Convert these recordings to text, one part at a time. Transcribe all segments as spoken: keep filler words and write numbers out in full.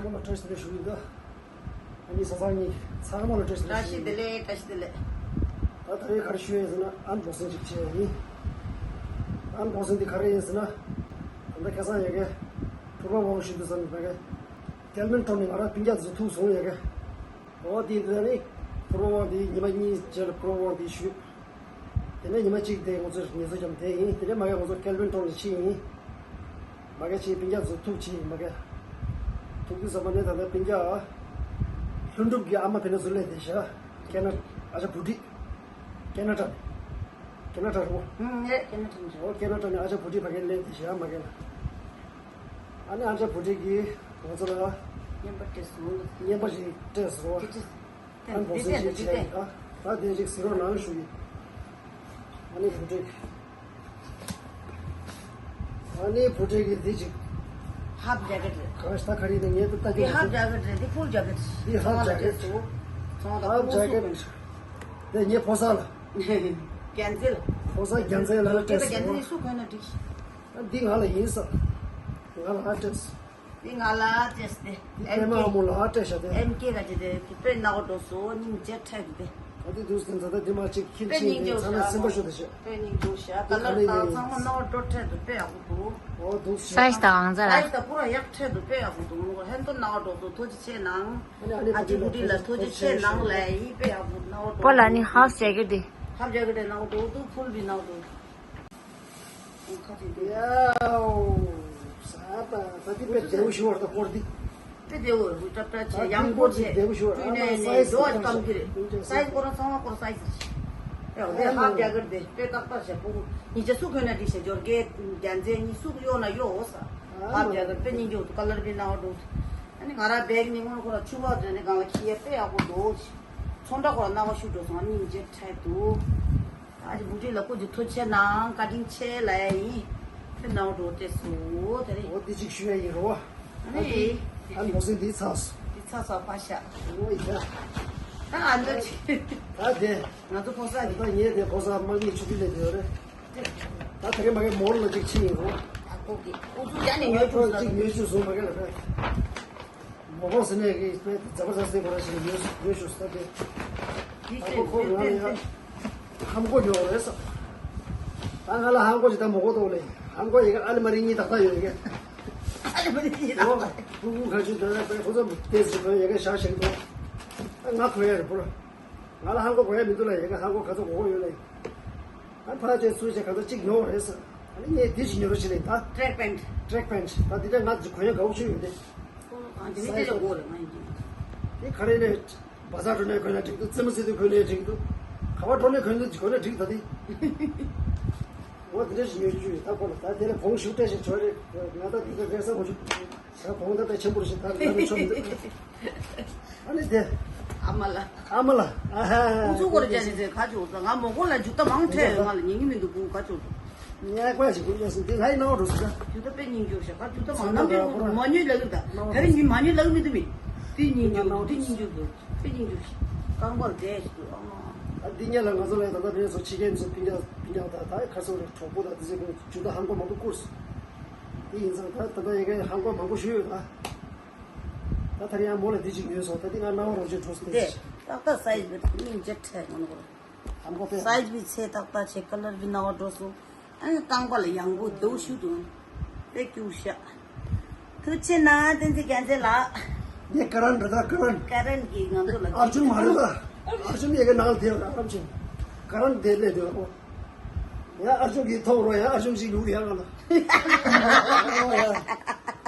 ཚང་མ་ལ་བཀྲ་ཤིས་བདེ་ལེགས་ཞུ་གི་ཡིན་ད། ཨ་ནི་ས་ཚང་གཉིས་ཚང་མ་ལ་བཀྲ་ཤིས་བདེ་ལེགས་ཞུ་གི་ཡིན། བཀྲ་ཤིས་བདེ་ལེགས། བཀྲ་ཤིས་བདེ་ལེགས། ད་ད་རེས་ག་རེ་ཞུ་ཡ་ཡིན་ཟེར་ན་ཨན་བོག་སིང་ཅིག་བྱས་ཡ་ཡིན། ཨན་བོག་སིང་འདི་ག་རེ་ཡིན་ཟེར་ན། ད་ལྟ་ཁ་སང་ཡ་གི་ཕུར་པ་དབང་ཞུ་འདུག་ཟེར་ནས་ད་གི་ཀེལ་ཝིན་ཀློར་ནས་ང་རང་སྤུན་ཀྱག་ཚོ་ཐུག་སོང་ཡ་གི། འོ་དེ་དེ་ནི་ཕུར་པ་དབང་དེ་ཉི་མ་གཉིས་རྗེས་ལ་ཕུར་པ་དབང་དེ་ཞུས། དེ་ནས་ཉི་མ་གཅིག་དེ་ང་ཚོ་ངལ་གསོ་རྒྱབ་དེ་ཡིན། དེ་ནས་མ་གི་ང་ཚོ་ཀེལ་ཝིན་ཀློར་ནས་ཕྱིན་ཡིན། མ་གི་ཕྱིན་སྤུན་ཀྱག་ཚོ་ཐུག་ཕྱིན་མ་གི། ཐུག་དུས་ཙམ་པ་ནས་ད་ལྟ་སྤུན་ཀྱག་ལྷུན་གྲུབ་ཀྱི་ཨ་མ་ཕེབས་ནས་ཚུར་སླེབས་བསྡད་ཤག་ཁེ་ན་ཨ་ཅག་བུ་ཁྲིད། ཁེ་ན་ཌ་ནས། ཁེ་ན་ཌ་རེད་པོ། ཨུམ། ཨེ་ཁེ་ན་ཌ་ནས་རེད། འོ་ཁེ་ན་ཌ་ནས་ཨ་ཅག་བུ་ཁྲིད་ཕ་གིར་སླེབས་བསྡད་ཤག་མ་གི་ལ། ཨ་ནི་ཨ་ཅག་བུ་ཁྲིད་ཀྱིས་ང་ཚོ་ལ་རྔན་པ་སྤྲད་སོང་། རྔན་པ་ཞིག་སྤྲད་སོང་། ཨ་ནི་བོག་སིང་ཞིག་བྱས་ཡིན་ད། ད་དེ་ཅིག་གཟིགས་རོགས་གནང་ཞུ་ཡིན། ཨ་ནི་བུ་ཁྲིད། ཨ་ནི་བུ་ཁྲིད་ཀྱིས་འདི་ཅིག་ཧབ་ཇེ་ཀེཊ་རེད། གང་ཞིག་ད་ག་རེ་ཡིན་ད་ངས་ད་ལྟ་འདི་ཧབ་ཇེ་ཀེཊ་རེད། འདི་ཕུལ་ཇེ་ཀེཊ། འདི་ཧབ་ཇེ་ཀེཊ། ཚོང་ལ་ཧབ་ཇེ་ཀེཊ། འདི་ངའི་ཕོ་གསར་ལ། རྒྱལ་མཚན་ལ། ཕོ་གསར་རྒྱལ་མཚན་ལ་སྤྲད་སོང་། རྒྱལ་མཚན་ནི་སུ་གོན་ན་འགྲིག་ཨ་འདི་ང་ལ་ཡིན་ས། ང་ལ་ཨ་སྤྲད་སོང་། འདི་ང་ལ་སྤྲད་སྟེ། འདི་པད་མ་ཨ་མོ་ལ་ཨ་སྤྲད་ཤག་སྟེ། ཨེམ་ཀེ་ག་ཅི་དེ་དཔེ་ནག་པོ་འགྲོ་སོང་། སྙིང་རྗེ་ཁྲལ་འདུག་སྟེ། ག་དུས་འདུག་སྟེ་ད་ལྟ་འདི་མ་གཅིག་ཁྱིམ་དཔེ་ཆེན་སྙིང་རྗེ་དེ་ཚང་མ་སེམས་པ་ཤོར་ཏེ་ཤག་དཔེ་སྙིང་རྗེ་ཤག་ད་ལར་དང་ཚང་མ་ནག་པོ་འགྲོ་ཁྲལ་འདུག་དཔེ་ཡག་པོ་འདུག་འོ་འདུག་ཤག་སའི་ཛི་དང་ཨང་རྩ་ར། སའི་ཛི་དང་པུ་ར་ཡག་ཁྲལ་འདུག་དཔེ་ཡག་པོ་འདུག་ཧན་ཏོ་ནག་པོ་འགྲོ་སོང་། ཐུགས་རྗེ་ཆེ་གནང་། ཨ་ནི་ཨ་ནི་ཨ་ཅེ་བུ་ཁྲིད་ལ་ཐུགས་རྗེ་ཆེ་གནང་ལབ་ཡིན། དཔེ་ཡག་པོ་ནག་པོ་འགྲོ། པོ་ལ་ནི་ཧབ་ཇེ་ཀེཊ་དེ། ཧབ་ཇེ་ཀེཊ་དེ་ནག་པོ་འགྲོ་འདུག་ཕུལ་བི་ནག་པོ་འདུག་ཁ་ཅིག་དེ། ཡའོ། ས་ད་ད་དེ་དཔེ་བདེ་པོ་ཞུ་བར་ད་སྐོར་འདི། དཔེ་བདེ་པོ་རུ་ཏྲབ་ཏྲ་ཆེ། ཡང་སྐོར་ཆེ། བདེ་པོ་ཞུ་བར་ཨ་ན་སའི་ཛི་འགྲོ་བ་སྐམ་གི་རེད། སའི་ཛི་སྐོར་ན་ཚང་མ་སྐོར་སའི་ཛི་ཆེ། ཡང་དེ་ཧབ་ཇེ་ཀེཊ་དེ་དཔེ་ཏག་ཏག་ཆེ། ཕྲུ་གུ་གཉིས་ཆ་སུ་གོན་ན་འགྲིག་ཤག་འབྱོར་སྐྱེས་རྒྱལ་མཚན་གཉིས་སུ་གཡོག་ན་གཡོག་འོ་ས། ཧབ་ཇེ་ཀེཊ་དཔེ་སྙིང་རྗེ་འདུག་ཀ་ལར་བི་ནག་པོ་འདུག་ཨ་ནི་ང་རང་བེག་ནི་སྔོན་ཁོ་ར་ཕྱུ་པ་དེ་ནི་སྒང་ལ་ཁྱི་ཡ་དཔེ་ཡག་པོ་འདུག་ཚོང་འདྲ་ཁོ་ར་སྣང་བ་ཤུགས་འགྲོ་སོང་། སྙིང་རྗེ་ཁྲལ་འདུག་ཨ་ཅེ་བུ་ཁྲིད་ལ་སྐུ་མཁྱེན་ཐུགས་རྗེ་ཆེ་གནང་། བཀའ་དྲིན་ཆེ་ལབ་ཡ་ཡིན། དེ་ནང་འགྲོ་བལྟས་སོ་དེ་རེད། འོ་དེ་གཅིག་ཞུ་ཡ་ཡིན་རོ། ཨ་ནི། ཨ་ནི་བོག་སིང་འདི་ཚར་སོང་། འདི་ཚར་སོང་། ཕ་ཤ། འོ་ཡ། ད་ཨ་འདྲ་ཆེ། ད་དེ། ང་ཚོ་ཕོ་གསར་གྱི། ད་ངས་དེ་ཕོ་གསར་དམག་མིའི་ཆུ་ཚོད་ལས་དེ་རེད། ད་དེ་རིང་མ་གི་མོར་ལ་གཅིག་ཕྱིན་ཡིན་རོ། ཨ་ཁོ་གི་ཨུ་ཚུགས་ཡ་ནས་ཉོ་བཅུག་ཟེར། གཅིག་ཉོ་བཅུག་སོང་མ་གི་ལ་ཕེ། མོ་ཧོ་ཟེར་ནས་གི་ཛ་བར་ཛ་སི་ཁོ་ར་ཞིག་ཉོས་ཉོས་ཤོག་ཟེར་ཏེ། ད་ཁོ་ཁོ་ང་ལ་ཧམ་གོ་ཉོ་རེད་ཟེར། ད་ང་ལ་ཧམ་གོ་ཞིག་ད་མོ་ཧོ་ཏོ་ལེ། ཧམ་གོ་ཡི་གེ་ཨ་ལི་མ་རི་གཉིས་ཏག་ཏག་ཡོད་ཡི་གེ། ཨ་ལི་མ་རི་གཉིས་ཏག་ཏག་ཁུ་ཁུ་ཁ་ཆུ་ད་ད་ཁོ་ཚོ་ཏེ་ཟི་ཁོ་ཡི་གེ་ཤ་ཞིག་ཏོ། ད་ང་ཁོ་ཡ་རེད་པོ་ར། ང་ལ་ཧམ་གོ་གོ་ཡ་མི་འདུག་ལ་ཡི་གེ་ཧམ་གོ་ག་ཚོད་གོ་གོ་ཡོད་ལེ། ཨ་ཕ་ཅེ་སུ་ཅེ་ག་ཚོད་གཅིག་ཉོ་རེད་ཟེར། ཨ་ནི་ངས་འདི་ཞིག་ཉོ་རོགས་བྱེད་ལེ་ད། ཀྲེག་པེན་ཊི། ཀྲེག་པེན་ཊི་ད་འདི་འདྲ་ང་ཚོ་གོན་ཡ་དགའ་པོ་ཞིག་ཡོད་དེ། ཨ་འདི་མི་ཚེ་ལ་གོ་རེད་ང་ཡིན་གྱི། འདི་ག་རེ་ལས། བ་ཟ་འགྲོ་ནས་གོན་ན་འགྲིག་འདུག་རྩེད་མོ་རྩེ་དུས་གོན་ན་འགྲིག་འདུག་ག་བ་འགྲོ་ནས་གོན་དུས་གོན་ན་འགྲིག་ད་འདི། འོ་འདི་འདྲ་ཞིག་ཉོ་རྒྱུ་ཡོད་ད་ཁོ་ལ། ད་དེ་ལ་གོང་ཞུ་སྤྲད་ཞིག་བྱོས་རེད། ང་ད་འདི་ལ་རེ་ས་མ་བྱུང་། ད་གོང་ད་ད་ཆེན་པོ་རེད་ཞིག་ད་ང་ནི་ཆོག་མི་འདུག་ཨ་ནི་དེ། ཨ་མ་ལ། ཨ་མ་ལ། ཨ་ཧ། ཨུ་ཚུགས་སྐོར་ཅན་ནི་ཚེ་ཁ་ཅིག་འོ་ཙ་ང་མོ་གོ་ལ་འཇུ་ཏ་མང་ཐོས་ང་ལ་ཉན་གི་མི་འདུག་གུ་ཁ་ཅིག་འོ་ཙ། ཉལ་ཀོ་ཡ་ཞིག་གུ་ཉལ་སོང་དེ་ལྷ་ཡི་སྣང་བ་འགྲོ་སོང་ད། འཇུ་ཏ་དཔེ་སྙིང་རྗེ་ཤག་ཁ་འཇུ་ཏ་མང་ནམ་པའི་མོ་མ་ཉོས་ལ་གི་ད་ད་རེ་ཉིན་མ་ཉོས་ལ་གི་མི་འདུག་མི། དེ་སྙིང་རྗེ་དེ་སྙིང་རྗེ་དེ་དཔེ་སྙིང་རྗེ་ཤག་རྐང་པར་བསྡད་ཞིག་འདུག་ཨ་མ། ཨ་འདི་ཉལ་ལ་ང་ཚོ་ལ་ད་ལྟ་རེས་སོ་ཕྱི་རྒྱལ་ཚོ་ཕི་འགྲ་ཕི་འགྲ་ད་ད་ཁ་སོ་རེ་གྲོགས་པོ་ད་དེ་ཚོ་གུ་འཇུ་ཏ་ཧམ་གོ་མང་པོ་བསྐུར་སོང་། དེ་ཡིན་ཙང་ད་ད་ལྟ་ཡ་གི་ཧམ་གོ་མང་པོ་ཞུས་ཡོད་ད། ད་ད་རེས་ཡང་མོ་ལ་འདི་ཅིག་ཉོས་སོང་། ད་འདི་ང་སྣང་བ་རོགས་ཅིག་འགྲོ་སོང་། དེ་ཏག་ཏག་སའི་ཛི་སྙིང་རྗེ་ཁྲལ་ང་ནོར། ཧམ་གོ་པས། སའི་ཛི་བི་ཚེ་ཏག་ཏག་བྱས་ཀ་ལར་བི་སྣང་བ་འགྲོ་སོང་། ཨ་ནི་རྐང་པ་ལ་ཡང་པོ་རྡེའུ་ཤུགས་དུ་དཔེ་སྐྱུག་ཤག་ཐུགས་རྗེ་གནང་བསྟན་འཛིན་རྒྱལ་མཚན་ལགས། ངས་ཀ་རན་རེད་ད་ཀ་རན། ཀ་རན་གྱིས་ང་ཚོ་ལ། ཨར་ཇུན་མ་རེད་ད། ཨར་ཇུན་ཡ་གི་ནང་ལ་དེ་ཡོད་ཨ་རམ་ཆེན། ཀ་རན་དེ་སླེབས་དེ་ཡོད་ཨོ། ཡ་ཨར་ཇུན་གྱིས་ཐོག་རོ་ཡ་ཨར་ཇུན་ཞིག་ལུག་ཡ་ང་ལ། ཨོ་ཡ།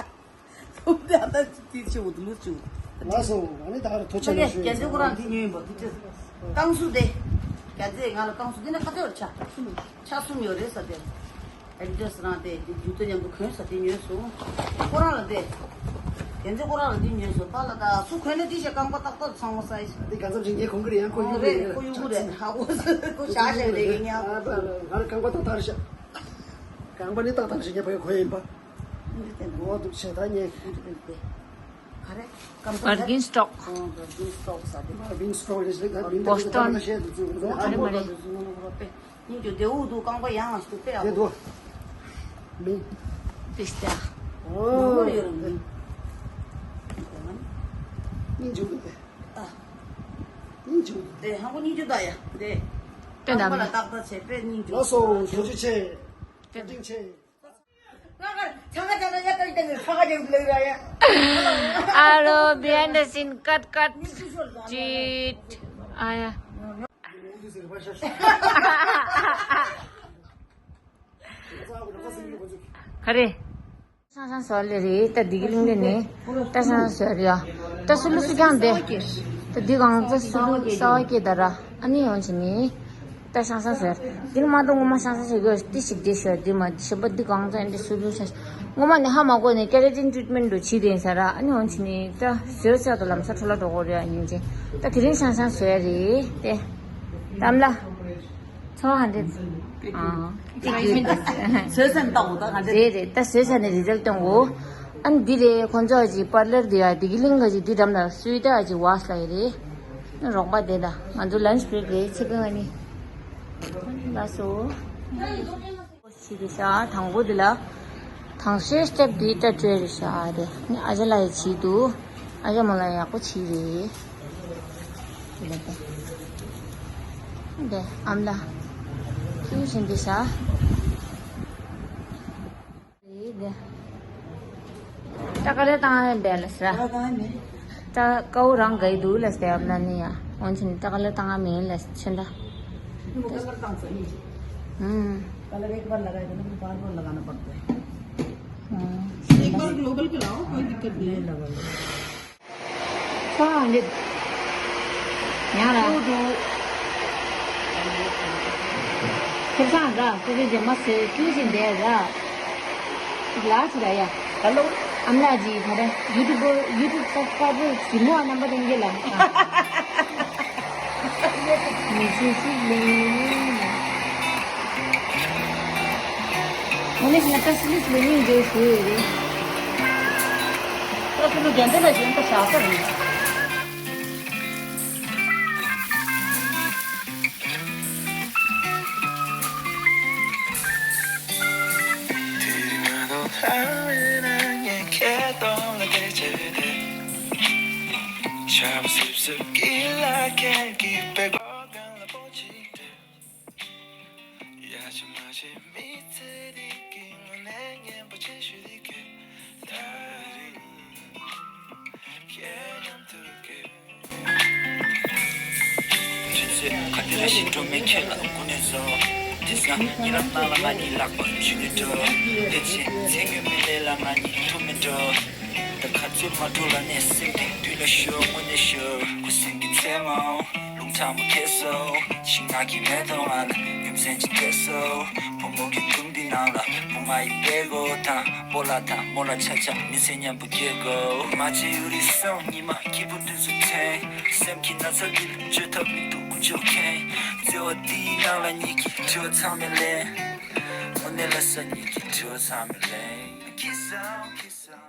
ཨོ་ད་ད་དེ་ཆེ་བོ་དུ་ལུག་ཆེ་བོ། ལགས་སོ། ཨ་ནི་ད་ག་རེ་ཐོ་ཆེ་ན་ཞུ་ཡ། རྒྱལ་མཚན་ཁོ་རང་དེ་ཉོས་ཡིན་པ་དེ་ཆེ། རྐང་སུ་དེ། རྒྱལ་མཚན་ང་ལ་རྐང་སུ་དེ་ན་ཁ་ཐོར་ཆ། ཆ་གསུམ་ཡོད་རེད་ས་དེ། ཨེ་ཌི་ཌ་སི་རང་དེ་དེ་ཇུ་ཏ་མཉམ་དུ་གོན་ས་དེ་ཉོས་སོང་། ཁོ་རང་ལ་དེ། རྒྱལ་མཚན་ཁོ་རང་ལ་དེ་ཉོས་སོང་། པཱ་ལགས་ད་སུ་གོན་ན་དེ་ཞེས་རྐང་པ་ཏག་ཏག་ཚང་མ་སའི་ཛི། དེ་ག་ཙམ་ཞིག་ངས་གོན་གི་རེད། ཡང་ཁོ་ཡུ་གུ་རེད། རེད། ཁོ་ཡུ་གུ་རེད། ཧ་གོ་སོང་། ཁོ་བཞག་བཞག་རེད་ངས། ཨ་ད་ང་རང་རྐང་པ་ཏག་ཏག་རེད་ཤག་རྐང་པ་ནི་ཏག་ཏག་རེད་ཤག་ངས་ཕ་གི་གོན་ཡིན་པ། འདི་དེ་འདུག་འོ་འདུག་བྱས་ད་ངས། འདི་དེ་འདུག་ག་རེ། ཀམ་པ་རེད། བར་གིན་སི་ཊོག་ཨོ་བར་གིན་སི་ཊོག་ས་དེ། བར་གིན་སི་ཊོག་རེད་ཤག་ད་མིང་དེ་བོ་སི་ཊོན། ད་བཤད་འདུག་ཚུལ་ཨ་རེ་མ་རེད། སྙིང་རྗེ་བདེ་བོ་འདུག་རྐང་པ་ཡང་ཞིག་དཔེ་ཡག་པོ། དེ་འདུག་མིང་། པི་སི་ཏ། ཨོ། མང་པོ་ཡོད་རེད་མིང་། ཧང་གོ་སྙིང་རྗེ་ད་ཡ། དེ། དེ་ནམ། ཧང་གོ་ལ་ཏག་ཏག་བྱས་པས་སྙིང་རྗེ། ལགས་སོ། ཐུགས་རྗེ་ཆེ། བཀའ་དྲིན་ཆེ། ང་ག་ཚང་ག་ཅག་ལ་ཡ་ཏག་ཏག་ཚང་ག་ཅག་ལ་ར་ཡ། ཨ་རོ། behind the scene cut cut ཅིག་ཨ་ཡ། ག་རེ། ཤང་ཤང་ཟེར་ལེ་རེད། ད་འདི་གི་གླིང་ལེ་ནི་ད་ཤང་ཤང་ཟེར་ཡ། ད་སུ་ལུ་སུ་ཀྱང་བསྡད། ད་འདི་གང་ཚ་སུ་ལུ་གསར་པ་སྐྱེས་ད་ར། ཨ་ནི་ཡོང་ཆེ་ནི་ད་ཤང་ཤང་ཟེར། འདི་ལ་མ་གཏོགས་ངོ་མ་ཤང་ཤང་ཟེར་གི་ཏི་ཞིག་བསྡད་ཤོད། འདི་མ་ཞེ་པོ་འདི་གང་ཚ་འདི་སུ་ལུ་ཤང་ངོ་མ་ནི་ཧ་མ་གོ་ནི་ཀེ་ར་ཏིན་ཊི་རིཊ་མེན་ཊི་འགྲོ་བྱེད་དེ་ཟེར་ར། ཨ་ནི་ཡོང་ཆེ་ནི་ད་ཟེར་ཚ་དུ་ལམ་སང་འཕྲོ་བརླག་འགྲོ་གོ་རེད། ཨ་ཡིན་ཅེ་ད་དེ་རིང་ཤང་ཤང་ཟེར་རེད་དེ། དམ་ལ། ཚོ་ཧན་རེད། ཨ། བཟོས་ས་ནས་བཏང་འོ་ད་ང་ཚོས། རེད་རེད། ད་བཟོས་ས་ནས་རི་ཛལ་བཏང་འོ། ཨ་ནི་འདི་རེད། ཁོང་ཚོ་ཨ་ཅི་པར་ལར་འདི་ཡ་འདི་གི་གླིང་ག་ཅི་འདི་འགྲམ་ལ་སུའི་ད་ཨ་ཅི་ཝཱས་ལ་ཡི་རེད། ཨ་རོགས་པ་དེ་ད་ང་ཚོ་ལན་ཆི་བྷི་རེག་རེད། ཚེ་གང་ཨ་ནི། ལགས་སོ། ཕྱི་དེ་ཤ་དང་པོ་འདི་ལ། དང་ཤེས་སྟེབ་འདི་ད་སྤྲོད་རེད་ཤ་རེད། ནི་ཨ་ཅག་ལ་ཡ་བྱིས་འདུག་ཨ་ཅག་མོ་ལ་ཡག་པོ་བྱིས་རེད། འདི་ལ་ད། འདི་ཨམ་ལ། ཁྱིའུ་བཞིན་འདི་ཤ། རེད་འདི། ད་ག་ལེ་བཏང་ཡ་འདི་ལ་ཤ། ད་ག་བཏང་ཡ་མེད། ད་ཀའུ་རང་ག་ཡི་འདུག་ལ་སྟེ་ཨམ་ལ་ནི་ཡ། འོན་ཆེན་ད་ག་ལེ་བཏང་ཡ་མེད་ལ་ཆེན་ད། हम्म। कलर एक बार लगाए थे ना, फिर बार बार लगाना पड़ता है। हाँ। एक बार ग्लोबल पे लाओ, कोई दिक्कत नहीं है। लगाओ। हाँ, ये। यहाँ रहा। ཁྱེད་ཚང་ར་ཁྱེད་ཚོའི་རྗེས་མ་ཟེར་ཀྱུ་ཞིག་འདས་ར། ལ་ཅི་ར་ཡ། Hello. ཨམ་ལགས་ཀྱིས་ད་རེས་ཡུ་ཊུབ་ཡུ་ཊུབ་སབ་སི་ཀ་རའེབ་རི་མོ་ཨ་རྣམ་པ་ལྡན་གྱི་ལ། མི་ཤེས་ཤིག་ལས། ངོ་ནས་ང་ད་སི་ལིས་ལས་ཉིན་འདྲ་ཞུ་ཡོད་རེད། ད་ཁྱོད་ཚོ་རྒྱ་འདི་ལ་གཞན་པ་བཞག་ས་རེད། ཁ་དེ་ར་ཞིག་འགྲོ་མེད་ཁྱེད་ལ་དགུ་ནས་བཟོ། དེ་སང་ཉི་ར་སྣང་ལ་ང་གཉིས་ལག་པ་འཇུ་ནས་འགྲོ། དེ་ཕྱིན་ཚེ་སྔོན་མི་ལས་ལ་ང་གཉིས་ཐུག་མེད་འགྲོ། ད་ཁ་རྩོད་མ་འགྲོ་ལ་ནས་སེམས་གཏིང་དུས་ལ་ཤོར་དངོས་གནས་ཤོར་ཁུ་སིམ་གྱི་མཚན་མོ། རླུང་ཁྲ་མོ་ཁྱེར་སོ། ཤིང་ནགས་ཀྱི་མེ་ཏོག་ང་ལ་རྒྱུ་མཚན་ཅི་སྤྲད་སོ། བུ་མོ་གི་དུམ་འདི་ནང་ལ་བུ་མ་ཡི་པད་གོ་དང་སྤོ་ལགས་དང་རྨོ་ལགས་ཆ་ཆ་མི་ཚེ་མཉམ་པོ་སྐྱེལ་དགོ། མ་བྱེད་ཡུ་རི་སོང་ཉི་མ་སྐྱིད་པོ་དུས་སུ་འཐེན། སེམས་ཀྱི་ན་ཚ་འདི་ལ་བཅོས་ཐབས་མི་འདུག་ཀུན་སྤྱོད་མཁན། བརྩེ་བ་འདིའི་ནང་ལ་ཉིད་ཀྱི་དྲི་བ་ཚང་མས་ལན། དངོས་གནས་ལ་ས་ཉིད་ཀྱི་དྲི་བ་ཚང་མས་ལན། ཁྱི་སང་ཁྱི་སང་།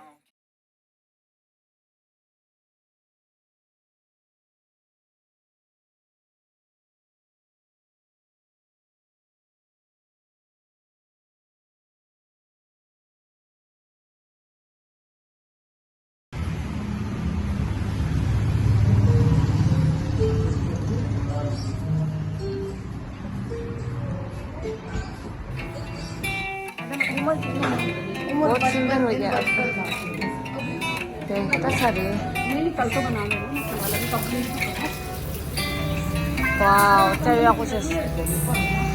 बहुत सुंदर हो गया। देख, इतना सारे। वाओ, चल, या कुछ ऐसे।